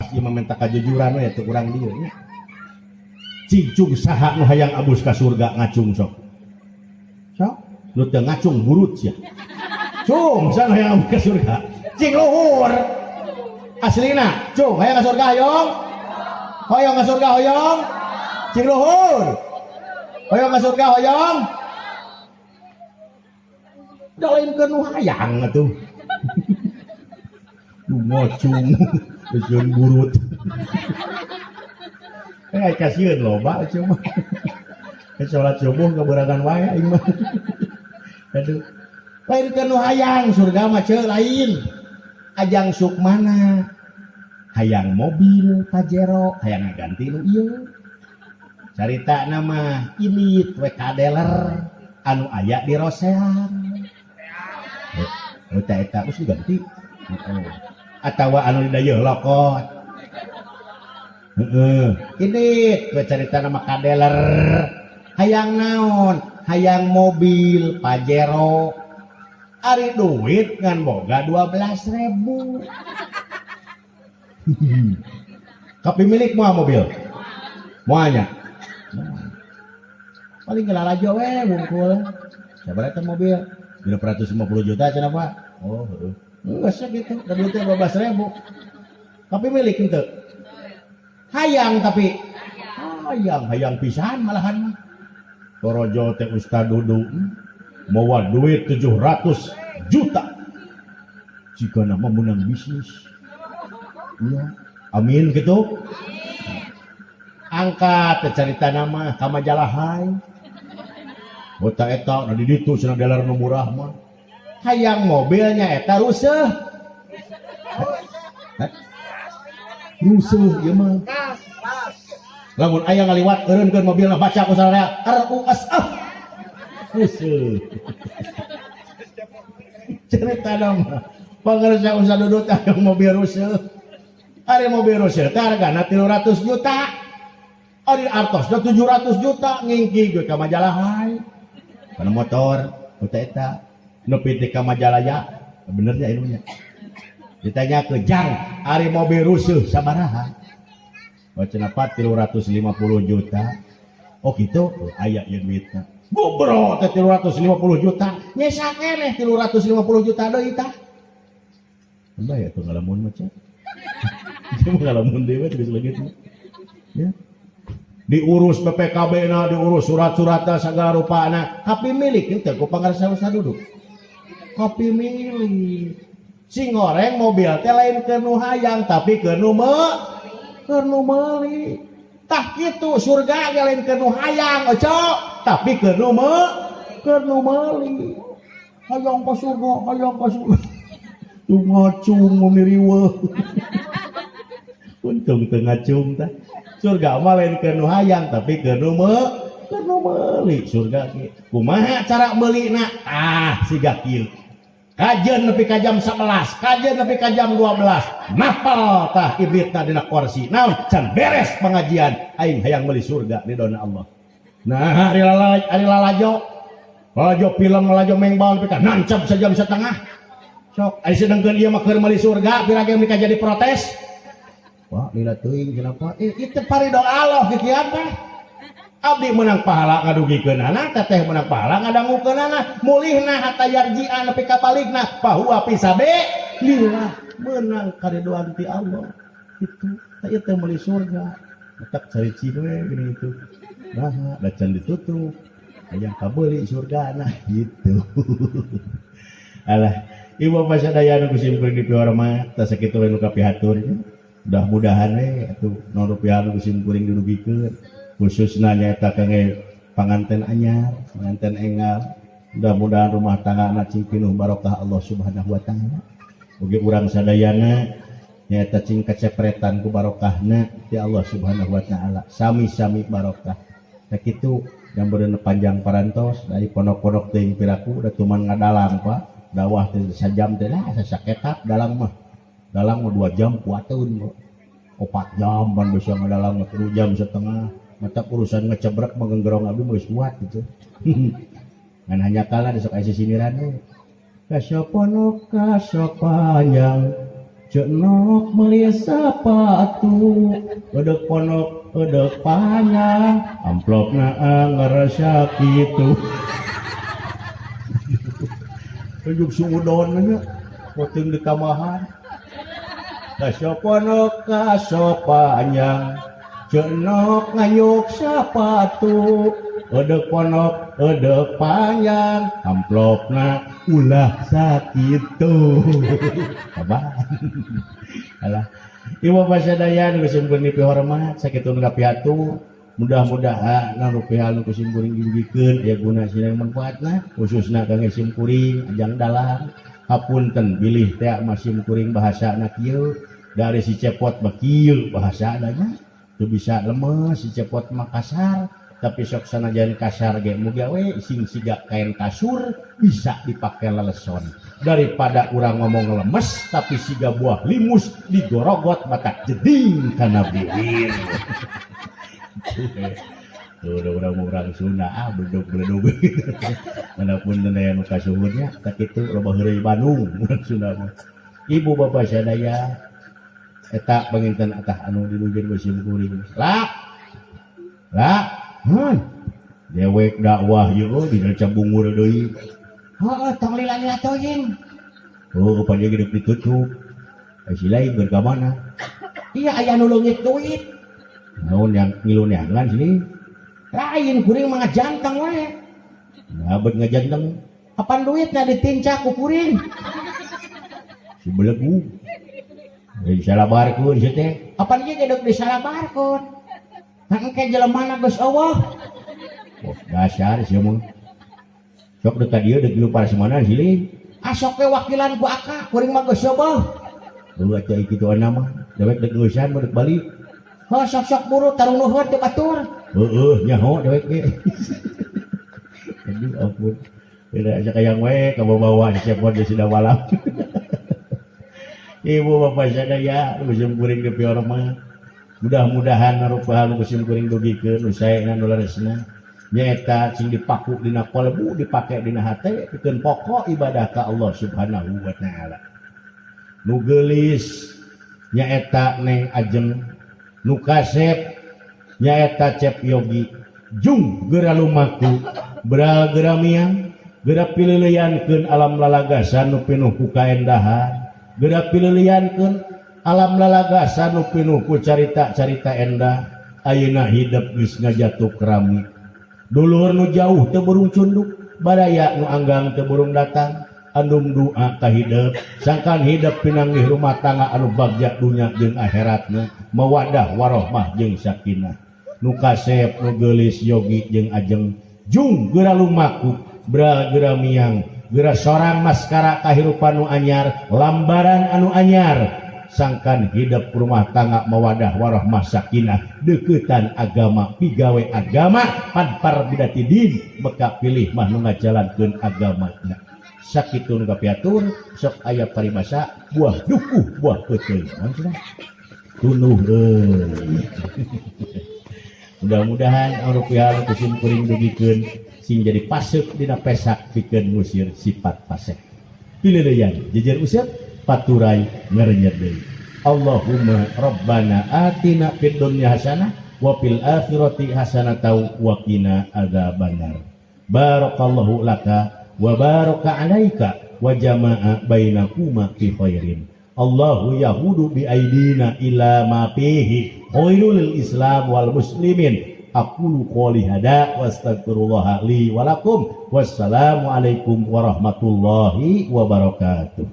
Pas ieu mah minta kajujuran we teu urang dieu nya. Cing saha nu hayang abus ka surga ngacung sok. Sok nu teu ngacung burut sia. Cung saha nu hayang abus ka surga? Cing luhur. Aslina, cung hayang ka surga hoyong? Hoyong ka surga hoyong? Cing luhur. Hoyong ka surga hoyong? Da lain keur nu hayang atuh. Nu ngacung geus burut. Kasieun loba cuma. Salat subuh keberangan wae aing mah. Aduh. Lain keur nu hayang surga mah ceu lain. Ajang sukmana. Hayang mobil Pajero, hayang ngaganti nu ieu. Carita nama ini we ka dealer anu aya di Rosean. Eta eta geus diganti. Heeh. Atawa anu di Dayeuh Lokot. Heeh. Ini we carita nama ka dealer. Hayang naon? Hayang mobil Pajero. Ari duit ngan boga 12.000. Tapi milik moal mobil. Moalnya. Paling ngelalajo we wungkul. Sabaraha eta mobil? 250 juta cenah Pak. Oh, heeh. Enggak sih gitu, da duitnya 12.000. Tapi milik henteu. Hayang tapi hayang, hayang pisan malahan mah. Torojo teh Ustad Dudu mawa duit 700 juta. Jika nama menang bisnis. Iya, amin gitu. Angkat teh carita nama ka majalah Hai. Bota eta na di ditu cenah dealer nu murah mah. Hayang mobilnya eta ruseuh. Ruseuh ieu mah. Lamun aya ngaliwat eureunkeun mobilna baca ku sararea R U S A. Ruseuh. Cerita nama pangersa Ustad Dudut hayang mobil ruseuh. Ari mobil ruseuh teh hargana 300 juta. Ari artosna 700 juta ngingki ge ka majalah Hai. Kana motor eta eta nepi teh ka Majalaya bener nya ilmunya. Ditanya ke Jang, ari mobil ruseuh sabaraha? Oh cenah Pak 350 juta. Oh gitu, oh, aya ieu duitna. Gobro teh 350 juta. Nyesa keneh 350 juta deui tah. Mbah ya tuh ngalamun mah cek. Cuma ngalamun deui we geus leungit mah. Ya. Diurus BPKB na, diurus surat-suratna segala rupana, tapi milik teu ku pangarsa Ustad Duduk. Kopi milik. Sing goreng mobil teh lain keur nu hayang tapi keur nu keur nu meuli. Tah kitu surga ge lain keur nu hayang oco, tapi keur nu keur nu meuli. Hayang ka surga, hayang ka surga. Tuh ngacung mumiriweuh. Untung teu ngacung tah. Surga mah lain keur nu hayang tapi keur nu keur nu meuli surga ge. Kumaha cara meulina? Ah, siga kieu. Kajeun nepi ka jam 11, kajeun nepi ka jam 12. Napal tah ibritna dina kursi. Naon? Can beres pengajian aing hayang meuli surga ridona Allah. Nah, ari lalajo. Lalajo film, lalajo mengbal nepi ka nancap sejam setengah. Sok, ari sedengkeun ieu mah keur meuli surga, pira ge mika jadi protes. Wah, lila teuing kenapa? Itu parido Allah kikian teh. Abdi menang pahala ngadugikeunana, teteh menang pahala ngadangukeunana, mulihna hatta yarji'a nepi ka balikna, fahuwa fisabe lillah, menang karidoan ti Allah. Itu, tah ieu teh meuli surga. Matak cari we gini itu. Nah, da can ditutup. Hayang kabeuli surgana gitu. Alah, ibu bapak sadaya nu kusim kuring dipihormat, tah sakitu we nu kapihatur nya. Mudah-mudahan we atuh nu rupiah nu kusim kuring didugikeun. Khususna nyaeta kangge panganten anyar, panganten enggal. Mudah-mudahan rumah tangga na cing pinuh barokah Allah Subhanahu wa taala. Ugi urang sadayana nyaeta cing kacepretan ku barokahna ti Allah Subhanahu wa taala. Sami-sami barokah. Tah kitu yang panjang parantos dari pondok-pondok teuing piraku da tuman ngadalang Pak. Dawah teh sajam teh lah sasaketap dalang mah. Dalang mah 2 jam kuateun kok. 4 jam pan bisa ngadalang mah 3 jam setengah. Mata urusan ngecebrek mengenggerong abdi mah geus kuat gitu. Ngan hanya kalah di sok aya sisiniran we. Kasoponok kasopanjang Cenok meuli sapatu eudek pondok eudek panjang amplopna anger sakitu. Tunjuk suudon nya poteung ditambahan. Kaso pondok kaso panjang cenok nganyuk sapatu eudek pondok eudek panjang amplopna ulah sakitu. Abah. Alah. Ibu bapak sadaya nu sim kuring dipihormat sakitu nu kapihatur. Mudah-mudahan nu pihal nu sim kuring didugikeun aya guna sareng manfaatna khususna kangge sim kuring ajang dalang. Hapunten bilih teh mah sim kuring bahasana kieu dari si cepot mah kieu bahasana nya. Teu bisa lemes si cepot mah kasar. Tapi sok sanajan kasar ge muga we sing siga kain kasur bisa dipake leleson daripada urang ngomong lemes tapi siga buah limus digorogot maka jeding kana bibir. Tuh urang-urang Sunda ah beledug-beledug. Manapun aya nu kasuhunnya sakitu loba heureuy Bandung urang Sunda mah. Ibu bapak sadaya eta panginten atah anu dilujeun ku sim kuring. Lah. Lah. Heuh. Dewek dakwah ieu dina cabungur deui. Heuh, tong lila-lila teuing. Oh, pan ieu geus ditutup. Ai si lain keur ka mana? Iya aya nu leungit duit. Naon yang ngilu neangan sini? Lain kuring mah ngajanteng we. Nah, bet ngajanteng. Kapan duitna ditincak ku kuring? Si belegu. Disalabarkeun si teh. Kapan ieu ge deuk disalabarkeun? Nah, engke jelemana geus eueuh. Oh, dasar sia mah. Sok deuk ka dieu deuk dieu parasmanan silih. Asok we wakilan ku aka, kuring mah geus eueuh. Heuh atuh kitu mah. Dewek deuk geusan mah deuk balik. Heuh sok-sok buru tarungnuhun teu batur. Heueuh nyaho dewek ge. Aduh ampun. Tidak asa kayang we kabawa si cepot di Sida Walam. Ibu bapak sadaya nu sim kuring dipihormat. Mudah-mudahan rupa nu sim kuring dugikeun nu saena nu leresna nyaeta sing dipaku dina kalbu dipake dina hate pikeun pokok ibadah ka Allah Subhanahu wa taala. Nu geulis nyaeta Neng Ajeng, nu kasep nyaeta Cep Yogi, jung geura lumaku beral geura miang geura pileuleyankeun alam lalagasan nu pinuh ku kaendahan, geura pileuleyankeun alam lalagasan nu pinuh ku carita-carita endah. Ayeuna hidep geus ngajatuk rami. Dulur nu jauh teu burung cunduk, baraya nu anggang teu burung datang. Andum doa ka hidep, sangkan hidep pinanggih rumah tangga anu bagja dunya jeung akhiratna, mawadah warohmah jeung sakinah. Nu kasep nu geulis Yogi jeung Ajeng, jung geura lumaku, beral geura miang, geura sorang maskara kahirupan nu anyar, lambaran anu anyar. Sangkan hidup rumah tangga mawadah warohmah sakinah, deketan agama, pigawe agama, panpar bidati din, meka pilih mah nu ngajalankeun agamana. Sakitu nu kapiatur, sok aya paribasa buah dukuh buah peuteung. Naon cenah? Tunuh euy. Mudah-mudahan rupiah nu sim kuring dugikeun sing jadi pasek dina pesak pikeun ngusir sifat pasek. Pileuleyan jejer useup paturai ngarenyet deui. Allahumma rabbana atina fid dunya hasanah wa fil akhirati hasanatan wa qina adzabannar. Barakallahu laka wa baraka alaika wa jama'a bainakuma fi khairin. Allahu yahudu bi aidina ila ma fihi khairul islam wal muslimin. Aqulu qouli hada wa astaghfirullaha li wa lakum. Wassalamualaikum warahmatullahi wabarakatuh.